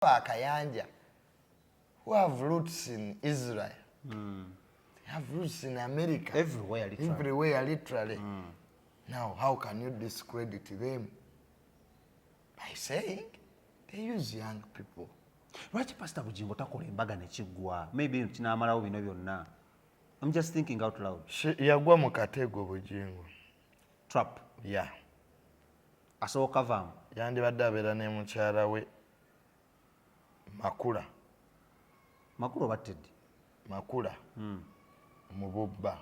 Akayanja who have roots in Israel, they have roots in America. Everywhere, literally. Everywhere, literally. Now, how can you discredit them by saying they use young people? Lwaki Pasita Bugingo takola embaga nekiggwa? Maybe kinamalawo bino byonna. I'm just thinking out loud. Yagwa mu katego, Bugingo. Trap. Yeah. Asooka vaamu. Yandibadde abeera ne mukyala we Makula. Makulu oba Teddy? Makula mu bubba.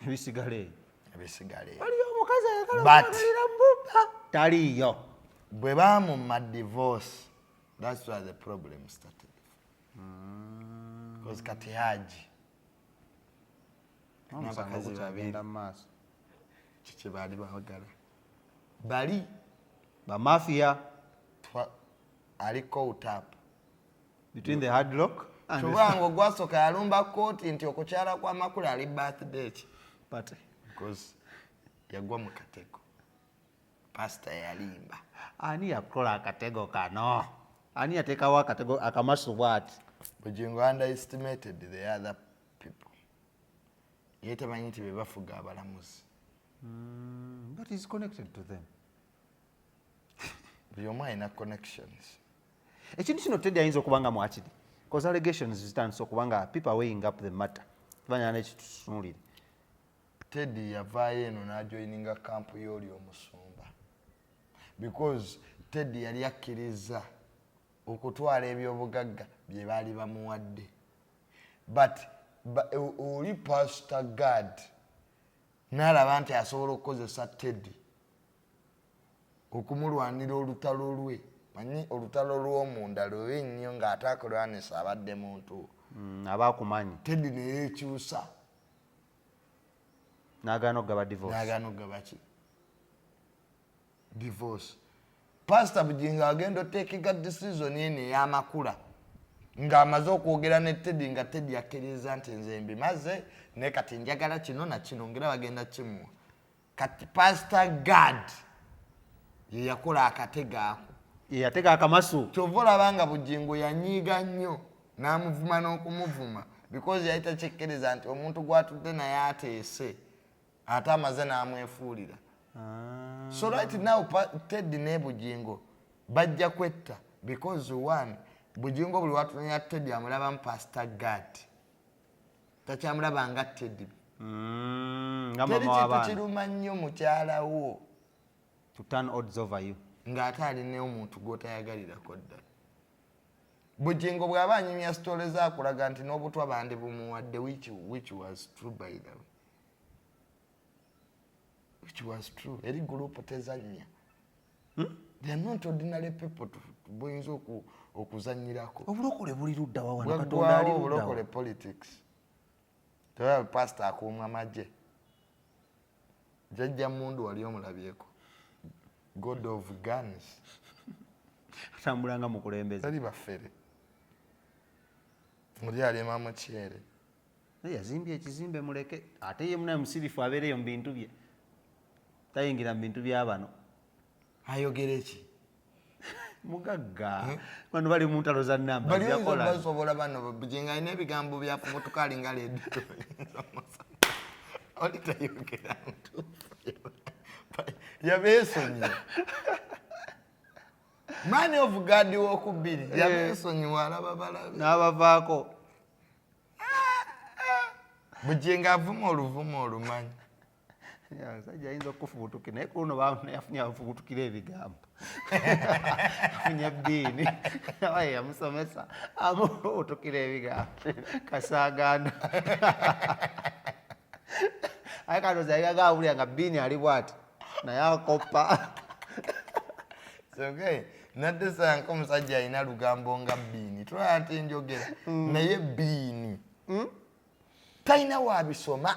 Bisigale. Ebisigale. Waliyo omukazi ayagala But- okwagalira mu bubba, taliiyo. Bwe bamumma divorce, that's where the problem started, because kati Haji Omusango n'abakazi gukyagenda babiri. Mu maaso. Kiki baali baagala bali? Bamafiya. Ali caught up Between the hard rock and the Kubanga ogwasooka yalumba kooti nti okukyala kwa Makula ali birthday ki. But Because yagwa mu katego, pasita yalimba. Ani yakola akatego kano? Ani yateekawo akatego akamasu bwati? Bugingo underestimated the other people. Ye tamanyi nti be bafuga abalamuzi. But is connected to them. Buli omu alina connections. Ekintu kino Teddy ayinza okuba nga mwakiri, cause allegations zitandise okuba nga people are weighing up the matter. Tubanyana nekitutunulire. Teddy yavaayo eno n'ajoininga camp y'oli omusumba, because Teddy yali akkiriza okutwala ebyobugagga bye baali bamuwadde, but oli Pastor Gad n'alaba nti asobola okukozesa Teddy okumulwanira olutalo lwe. Manyi olutalo lw'omunda lubi nnyo ng'ate akulwanisa abadde muntu. Aba akumanyi. Teddy neyeekyusa. N'agaana okugaba divorce. N'agaana okugaba ki? Divorce. Pastor Bugingo agenda oteekega decision eno ey'amakula ng'amaze okwogera ne Teddy, nga Teddy akkiriza nti nze mbimaze, naye kati njagala kino na kino, ngera bagenda kimuwa. Kati Pastor Gad ye yakola akatego ako. Ye yatega akamasu. Kyova olaba nga Bugingo yanyiiga nnyo n'amuvuma n'okumuvuma, because yali takikkiriza nti omuntu gw'atudde naye ateese ate amaze n'amwefuulira. So right now Teddy ne Bugingo bajja kwetta, because one, Bugingo buli watunenya Teddy amulabamu Pastor Gad, takyamulaba nga Teddy. Nga Teri mama kintu w'abaana. kiruma nnyo mukyalawo To turn odds over you. ng'ate alina omuntu gw'otayagalirako ddala. Bugingo bw'aba anyumya story zaakulaga nti n'obutwa bandi bumuwadde, which was true, by the way, which was true. Eri group tezannya. They are not ordinary people buyinza okuzannyirako. Obulokole buli ludda wa wano? Katonda ali Bwaggwawo. ludda wa? Obulokole politics. Tolaba pasita akuuma magye? Jajja mundu wali omulabyeko, god of guns. Atambula nga mukulembeze. Tali bafere, oli alima mukyere. Naye yazimbye ekizimbe, muleke. Ate ye munaye musirifu, abeereyo mu bintu bye, tayingira mu bintu byabano. Ayogera eki? Mugagga, bano bali mu ntalo za namba. Bali oyinza Yakola. Basobola bano. Bugingo alina ebigambo byafubutuka, alinga leediyo. Oli tayogera mutuufu, yabeesonyiwa. Man of God wokubiri yabeesonyiwa, alaba balabe. N'abavaako. Bugingo avuma oluvuma olumanyi. Omusajja ayinza okufubutukira, naye kuno yafunye abafubutukira ebigambo, afunye bbiini abaye yamusomesa amufubutukira ebigambo kasaaganda. Aye kanoza yaga awulira nga bbiini ali bwati, naye akoppa. Okay, nadde sanka omusajja alina lugambo nga bbiini, tulaba nti njogera naye bbiini talina wabisoma.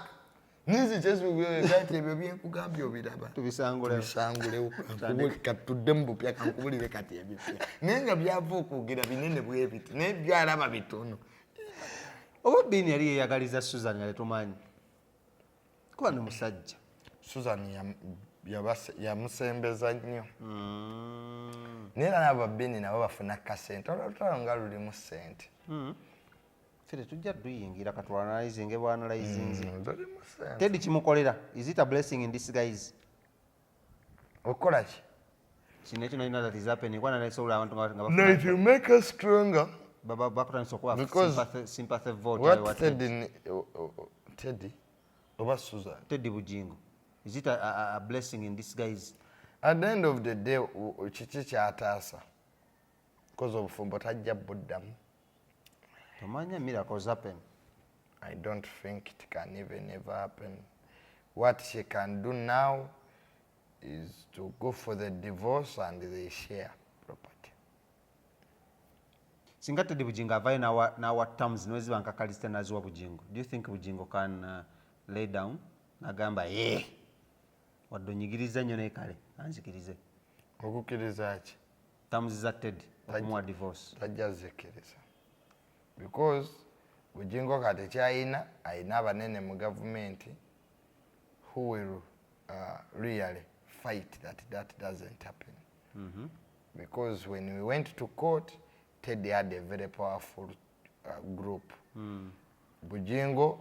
Ninzi kyesati ebyo byenkugambye obiraba. Tubisangulewo. Tubisangulewo. Katudde mu bupya, kankubulire kati ebipya, naye nga byava okwogera binene bwe biti, naye byalaba bitono. Oba bbiini yali yeyagaliza Susan nga tetumanyi, kuba ni musajja. Susan Yamusembeza nnyo. Naye era n'aba Bean nabo bafuna kasente, olutalo nga lulimu ssente. Ffe tetujja duyingira, katwanalyzinge bwanalyzinze. Lulimu ssente. Teddy kimukolera, is it a blessing in disguise? Okukola ki? Kino ekyo nalina that is happening kuba nalesobola abantu nga No, it will make us stronger. Bakutandisa okuba Because sympathy vote. What What Teddy Teddy oba Susan? Teddy Bujingo, is it a blessing in disguise? At the end of the day, kiki kyataasa? Kozi obufumbo tajja buddamu. Tomanya, miracles happen. I don't think it can even ever happen. What she can do now is to go for the divorce and they share property. Singa Teddy Bujingo avayo n'awa terms, neweziba nkakalisita naziwa Bujingo, do you think Bujingo can lay down nagamba ye wadde onyigiriza nnyo naye kale anzikirize? Okukkiriza ki? Terms za Teddy okumuwa divorce. Tajja zikkiriza because Bujingo kati kyayina, ayina abanene mu gavumenti who will really fight that that doesn't happen, because when we went to court, Teddy had a very powerful group. Bujingo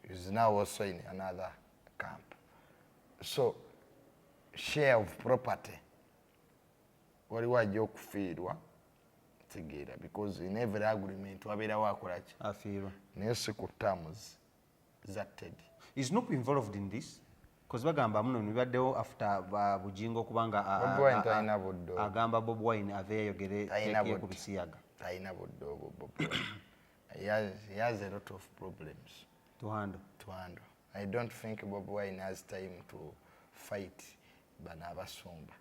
is now also in another camp, so share of property waliwo ajja okufiirwa, tegeera, because in every agreement wabeerawo akolaki? Afiirwa. Naye si ku terms za Teddy. Is NUP involved in this? Because bagamba muno bibaddewo after Bujingo okubanga Bobi Wine talina budde obwo. Agamba Bobi Wine ave yayogere Talina teeke ku budde. bisiyaga. Talina budde obwo Bobi Wine. He has a lot of problems to handle. To handle. I don't think Bobi Wine has time to fight bano abasumba.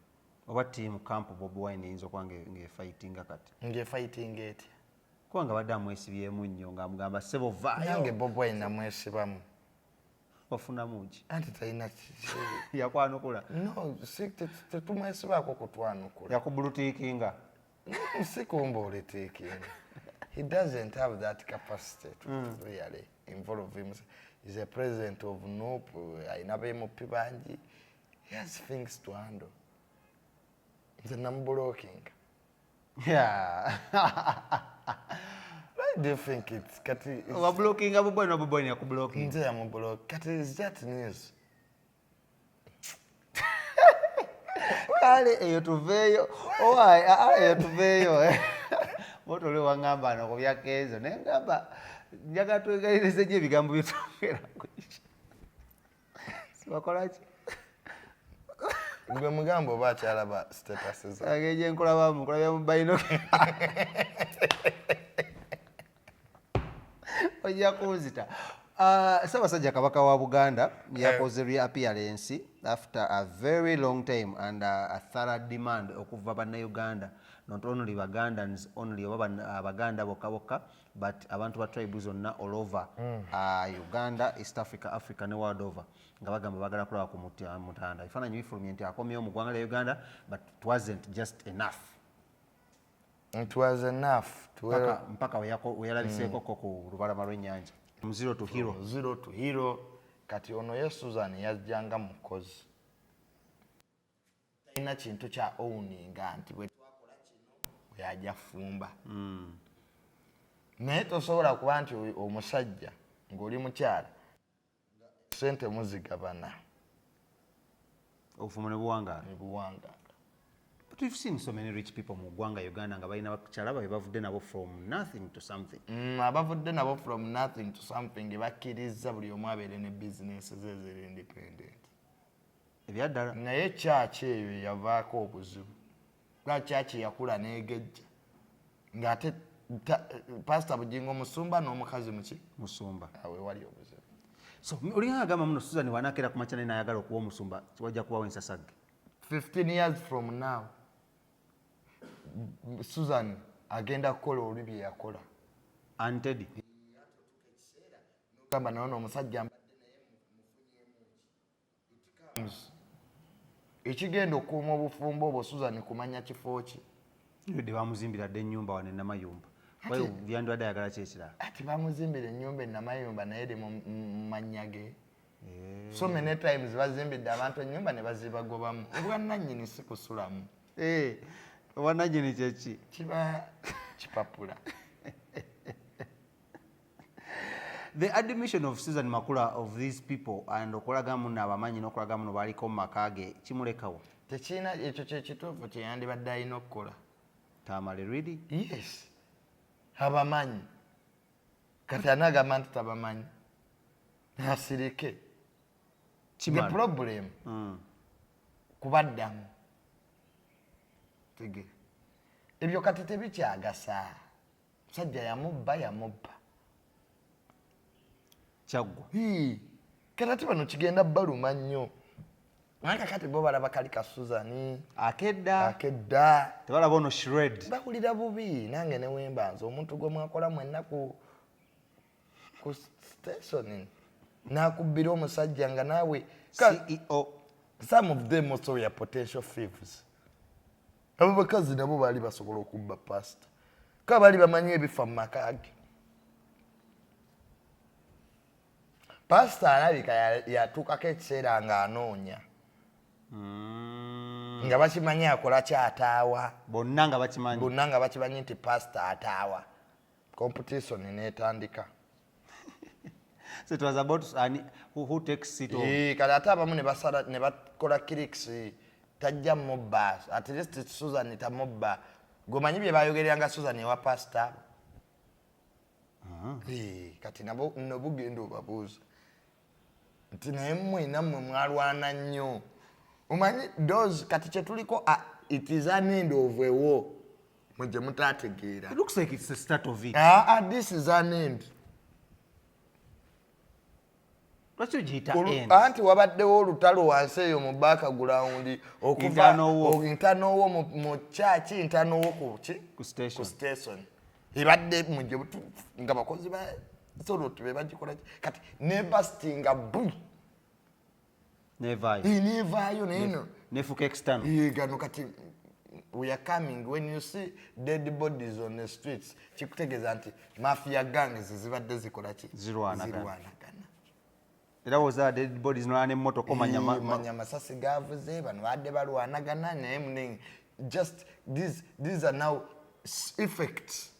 Oba team camp Bobi Wine eyinza okuba ng'efightinga kati? Ng'efightinga etya? Kubanga badde amwesibyemu nnyo ng'amugamba ssebo Nange vaayo. Bobi Wine namwesibamu. Wafunamu ki? Anti talina Yakwanukula? No, si tetumwesibaako kutwanukula. Yakubulutiikinga? Si kumbuulitiikinga. He doesn't have that capacity to really involve himself. He's a president of NUP, ayina ba MP bangi. He has things to handle. Nze namublockinga. Why do you think it's kati Wablockinga Bobi Wine, Bobi Wine yakublockinga? Nze yamublock. Kati is that news? Kale eyo tuveeyo. Owai, aa, eyo tuveeyo. Moto oli waŋŋamba no ku bya Kenzo naye ngamba njagala twegalirize nnyo ebigambo byetwogera ku ekyo. Sibakola ki? Gwe mugamba oba akyalaba status za Engeri gye nkulabamu, nkulabya mu bayino, ojja kunzita. Ssaabasajja Kabaka wa Buganda yakoze reappearance after a very long time and a thorough demand okuva bannayuganda, not only Bagandans only oba Abaganda bokka bokka, but abantu ba tribe zonna all over Uganda, East Africa, Africa ne world over, nga bagamba bagala kulaba ku mutanda. Ebifaananyi bifulumye nti akomyewo mu ggwanga lya Uganda, but it wasn't just enough. It was enough to Mpaka weyalabiseeko ko ku lubalama lw'ennyanja. From zero to hero. From zero to hero. Kati ono ye Susan yajjanga mukozi, talina kintu kya owninga nti bwe twakola kino yajja fumba. Naye tosobola kuba nti omusajja ng'oli mukyala sente muzigabana, obufumbo ne buwangaala. Ne buwangaala. But we've seen so many rich people mu ggwanga Uganda nga balina bakyala babe bavudde nabo from nothing to something. Abavudde nabo from nothing to something bakkiriza buli omu abeere ne bizinesi ze ziri independent. Ebyaddala. Naye kyaki eyo yavaako obuzibu, lwa kyaki yakula n'egejja ng'ate Pasita Bugingo musumba n'omukazi muki? Musumba. Awe wali obuzibu. So olinga agamba muno Susan bw'anakeera ku makya naye n'ayagala okuba omusumba, wajja kubawo ensasagge. 15 years from now Susan agenda kukola oli bye yakola. And Teddy Gamba naye ono omusajja mbadde naye mufunyeemu ki? It comes. Ekigenda okukuuma obufumbo obwo Susan kumanya kifo ki. Yodde bamuzimbira dde ennyumba wano e Namayumba. Byandibadde ayagala ki ekirala? Ati bamuzimbira ennyumba e Namayumba naye eri mu mannya ge. So many times bazimbidde abantu ennyumba ne bazibagobamu. Obwannannyini si kusulamu. Eh, obwannannyini kyeki? Kiba kipapula. The admission of Susan Makula of these people and okulaga muno abamanyi n'okulaga muno baaliko mu maka ge kimulekawo? Tekirina, ekyo kyekituufu kyeyandibadde alina okukola. Tamale, really? Yes, abamanyi. Kati anagamba nti tabamanyi, asirike. The Kimala. problem kubaddamu tege ebyo kati tebikyagasa. Musajja yamubba, yamubba. Kyaggwa. Hii. Kati ate bano kigenda baluma nnyo. Naye kakati bo balaba kali ka Suzani akedda. Akedda. Tebalaba ono shred. Bawulira bubi. Nange ne wemba nze omuntu gwe mwakola mwenna ku station n'akubbira omusajja nga naawe CEO. Some of them also were potential thieves. Abo bakazi nabo baali basobola okubba pastor, ka baali bamanyi ebifa mu maka ge. Pastor alabika yatuukako ekiseera ng'anoonya nga bakimanyi akola kyataawa. Bonna nga bakimanyi. Bonna nga bakimanyi nti pastor ataawa. Competition n'etandika. So it was about who takes it over. Eh, kale ate abamu ne basala ne bakola cliques, tajja mubba, at least Susan tamubba. Gwemanyi bye bayogereranga Susan ewa pastor. Eh, kati nabo nno bugenda obabuuza nti naye mmwe nammwe mwalwana nnyo. Omanyi those kati kyetuliko, it is an end of a war mwe gye mutaategeera. It looks like it's the start of it. Ah, ah, this is an end. Lwaki ogiyita end? Anti wabaddewo olutalo wansi eyo mu background okuva Internal war. Internal war mu church, internal war ku ki? Ku station. Ku station. Ebadde mu gye nga bakozi ba Soroti be bagikola ki? Kati nebastinga bu. Nevaayo. Eh, nevaayo naye no. Nefuuka external. Eh, gano kati we are coming. When you see dead bodies on the streets, kikutegeeza nti mafia gangs zibadde zikola ki? Zirwanagana. Zirwanagana. Era woza dead bodies nolaba n'emmotoka omanya Eh, manya amasasi gavuze, bano badde balwanagana naye munenge. Just these are now effects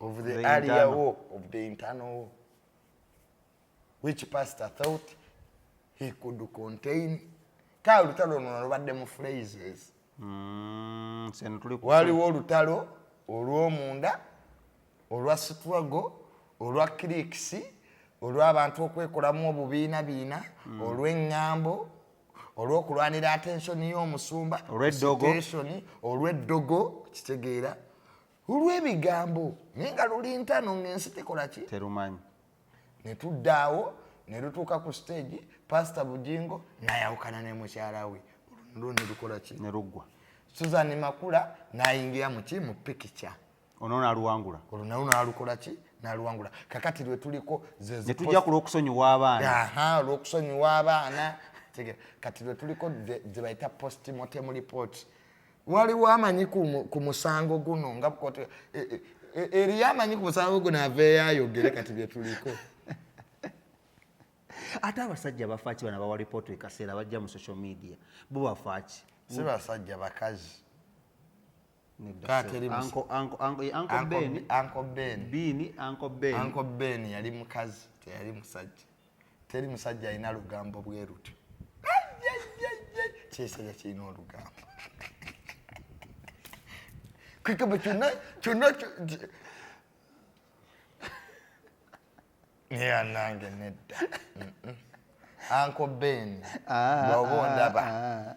of the The earlier internal. war, of the internal war, which pastor thought he could contain. Kale olutalo luno lubadde mu phrases. Seno tuli ku Waliwo olutalo olw'omunda, olwa struggle, olwa cliques, olw'abantu okwekolamu obubiinabiina, olw'eŋŋambo, olw'okulwanira attention y'omusumba, Olw'eddogo. station, olw'eddogo, kitegeera, olw'ebigambo, naye nga luli ntano ng'ensi tekola ki? Terumanyi. Ne tuddaawo, ne lutuuka ku stage, Pastor Bujingo n'ayawukana ne mukyala we. Olwo ne lukola ki? Ne luggwa. Susan Makula n'ayingira mu ki? Mu pikica. Ono n'aluwangula. Olwo nalwo n'alukola ki? N'aluwangula. Kakati lwe tuliko ze Ne tujja ku lw'okusonyiwa abaana. Aha, olw'okusonyiwa abaana. Tegeera. Kati lwe tuliko ze bayita post-mortem report. Waliwo amanyi ku musango guno nga kooti, eriyo amanyi ku musango guno aveeyo ayogere kati bye tuliko. Ate abasajja bafa ki bano abawa report ekaseera bajja mu social media? Bo bafa ki? Si basajja, bakazi. Nedda, Kaate sir. eri Uncle Ben. Uncle Ben. Bean, Uncle Ben. Uncle Ben yali mukazi, teyali musajja. Teri musajja alina lugambo bwe lutyo. Kyesajja kirina olugambo. Kwekamba kyonna, kyonna naye nange nedda. Uncle Ben, bw'oba ondaba,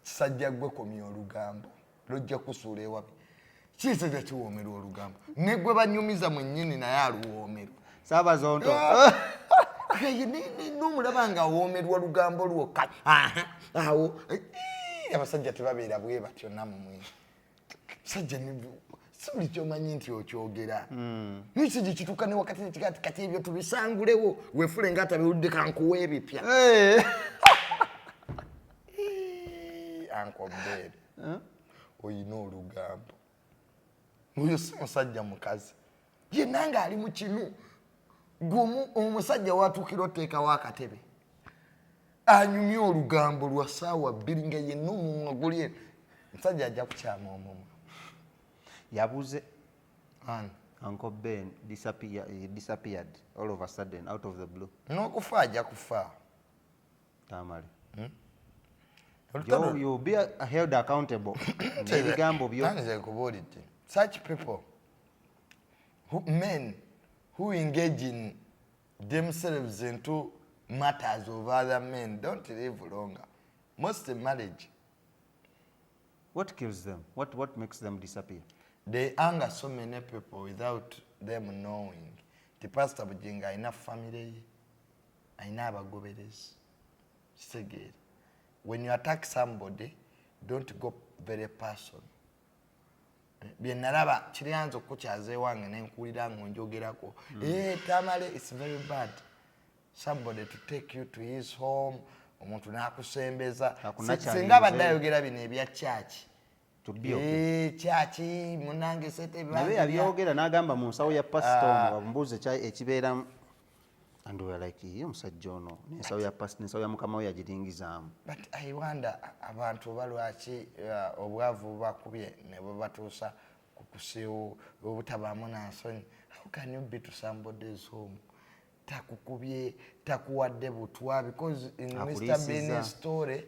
kisajja gwe komya olugambo, lujja kusuula ewabi. Kisajja kiwoomerwa olugambo. Ne gwe banyumiza mwennyini naye aluwoomerwa. Saabazonto. N'omulaba nga awoomerwa lugambo lwokka. Aha, awo, abasajja tebabeera bwe batyo nammwe. Musajja si buli ky'omanyi nti okyogera. Naye ekisajja kituuka ne wakati ne kigaa nti kati ebyo tubisangulewo, weefule ng'atabiwulidde kankuwe ebipya. Uncle Ben, oyina olugambo. Oyo si musajja mukazi. Yenna ng'ali mu kinu. Gumu omusajja watuukira oteekawo akatebe anyumye olugambo lwa ssaawa 2 nga yenna omumwa guli eno. Omusajja ajja kukyama omumwa. Yabuze. Ani? Uncle Ben he disappeared all of a sudden, out of the blue. N'okufa ajja kufa. Tamale. Olutalo. You'll be held accountable n'ebigambo byo. Nze nkubuulidde, such people men who engage in themselves into matters of other men don't live longer, most marriage. What kills them? What makes them disappear? They anger so many people without them knowing nti Pastor Bugingo alina famire ye, alina abagoberezi. Kitegeera, when you attack somebody, don't go very personal. Bye nalaba kiryanza okukukyaza ewange nenkuwulira nga onjogerako. Eh, Tamale, it's very bad, somebody to take you to his home, omuntu n'akusembeza. Akunakyalinze. Singa abadde ayogera bino ebya kyaki. To be okay. Eh, kyaki munange sente. Naye yabyogera n'agamba mu nsawo ya pasita ono bamubuuze ekibeeramu, and we are like, ye omusajja ono n'ensawo ya pasita, n'ensawo ya mukama we yagiringizaamu. But I wonder abantu oba lwaki obwavu bubakubye ne bubatuusa ku kusiiwu obutabaamu nansonyi. How can you be to somebody's home, takukubye, takuwadde butwa, because in Mr. Akuliisiza. Ben's story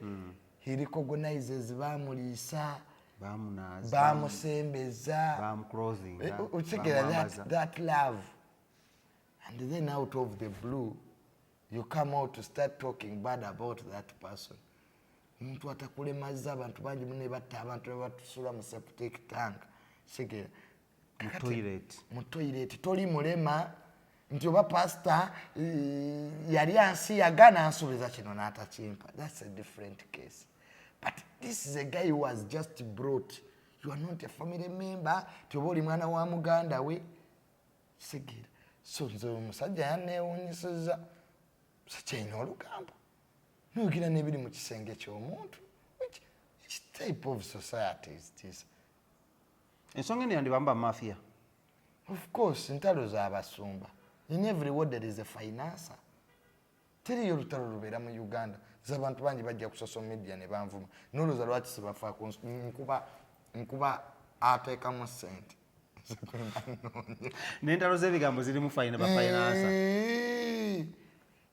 he recognizes bamuliisa, bamunaaza, bamusembeza, bamuclothinga, otegeera bamwambaza. That love, and then out of the blue you come out to start talking bad about that person, omuntu atakulemaza. Abantu bangi mune batta abantu bebatusula mu septic tank, kitegeera? Mu toilet. Mu toilet. Toli mulema nti oba pasita yali ansiyaga nansuubiza kino n'atakimpa, that's a different case, but this is a guy who was just brought. You are not a family member, ti oba oli mwana wa muganda we, kitegeera? So nze omusajja yanneewunyisiza. Musajja alina olugambo noyogera n'ebiri mu kisenge ky'omuntu. Which type of society is this? Ensonga eno yandibamu bamafiya. Of course, ntalo z'abasumba. In every world there is a financer. Teriyo olutalo lubeera mu Uganda. Ze abantu bangi bajja ku social media ne banvuma, nolowooza lwaki sibafaako. Nkuba ateekamu ssente. Nze gwe mba nnoonya. N'entalo z'ebigambo zirimu fine bafinansa.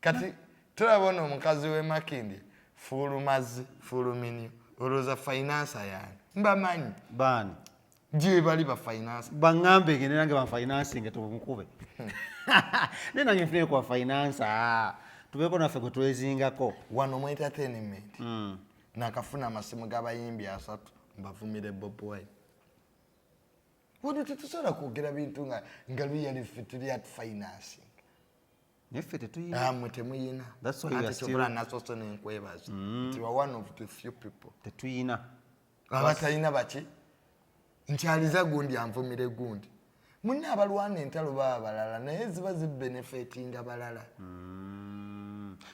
Kati tulaba ono omukazi w'e Makindi, fuulumazi fuuluminyo, olowooza financer yani? Mbamanyi. Baani? Gye bali bafinancer. Baŋŋambe ngende nange banfinansinge tumukube, naye nange nfuneyo kwa financer, tubeeko naffe gwe twezingako. Wano mu entertainment nakafuna amasimu g'abayimbi asatu mbavumire Bobi Wine. Wano tetusobola kwogera bintu nga luyali ffe tuli at financing. Naye ffe tetuyina. Mwe temuyina. That's why we are Ate still- kyobula nasoose nenkwebaza nti wa one of the few people Tetuyina. abatalina baki nkyaliza gundi anvumire gundi. Munne abalwana entalo baba balala, naye ziba zibenefitinga balala.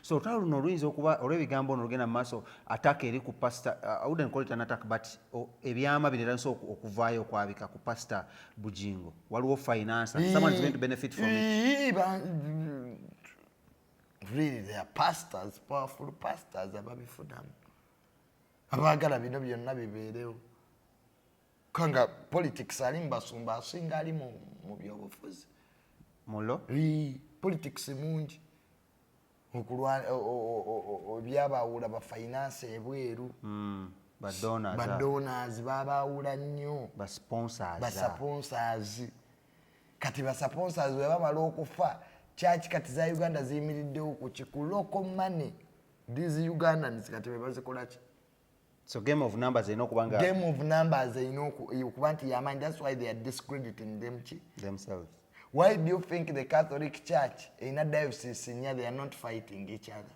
So olutalo luno oluyinza okuba olw'ebigambo ono olugenda mu maaso, attack eri ku pastor, I wouldn't call it an attack, but ebyama bino etandise okuvaayo okwabika ku Pastor Bujingo, waliwo finance, someone is going to benefit from it. Really, they are pastors, powerful pastors ababifunamu, abaagala bino byonna bibeerewo, kubanga politics ali mu basumba asinga ali mu byobufuzi. Mulo. Politics mungi. Ebyabawula bafinance ebweru. Badonors. Badonors babawula nnyo. Basponsors. Basponsors. Kati basponsors bwe bamala okufa, kyaki kati za Uganda ziyimiriddewo ku ki? Ku local money. These Ugandans kati be bazikola ki? So game of numbers erina okuba nga Game of numbers erina okuba nti yamanyi. That's why they are discrediting them ki? Themselves. Why do you think the Catholic Church erina diocese nnya? They are not fighting each other.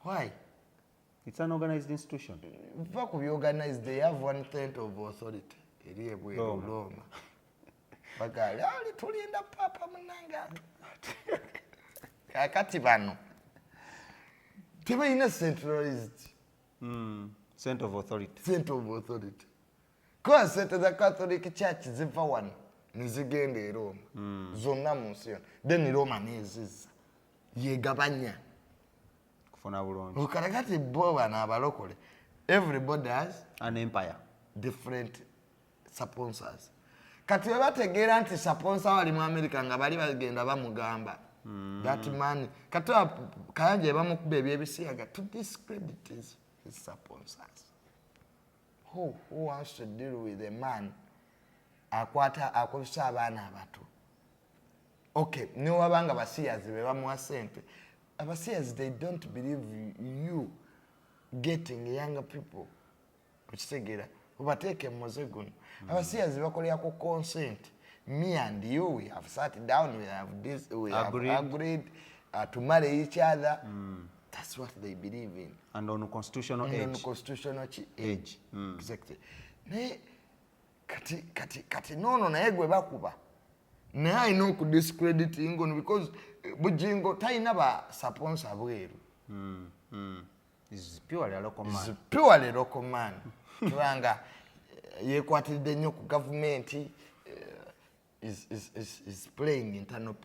Why? It's an organized institution. Va ku byorganize, they have one cent of authority eri ebweru. Roma. Roma. Bagali ali tulinda papa munange atu. Kakati bano tebalina centralized Center of authority. Center of authority, kuba sente za Catholic Church ziva wano. Nezigenda e Roma zonna mu nsi yonna, then Roma nezizza yegabanya. Kufuna bulungi. Karakati bo bano abalokole, everybody has an empire. Different sponsors. Kati we bategeera nti sponsor wali mu America nga bali bagenda bamugamba that man. Kati Kayanja bamukuba ebyebisiyaga to discredit his sponsors. Who wants to deal with a man akwata akozesa abaana abato? Okay, newabanga basiyazi be bamuwa sente, abasiyazi, they don't believe you getting younger people. Okitegeera? Obateeke muze guno. Abasiyazi bakolera ku consent. Me and you, we have sat down, we have this, we have agreed. Agreed to marry each other. That's what they believe in. And on constitutional And on age. Constitutional ki? Age. Exactly. Naye kati noono naye gwe bakuba naye alina okudiscrediting ono because Bujingo talina ba sponsor bweru. Is purely a local man. Is purely local man, kubanga yekwatiridde nnyo ku gavumenti, is playing internal.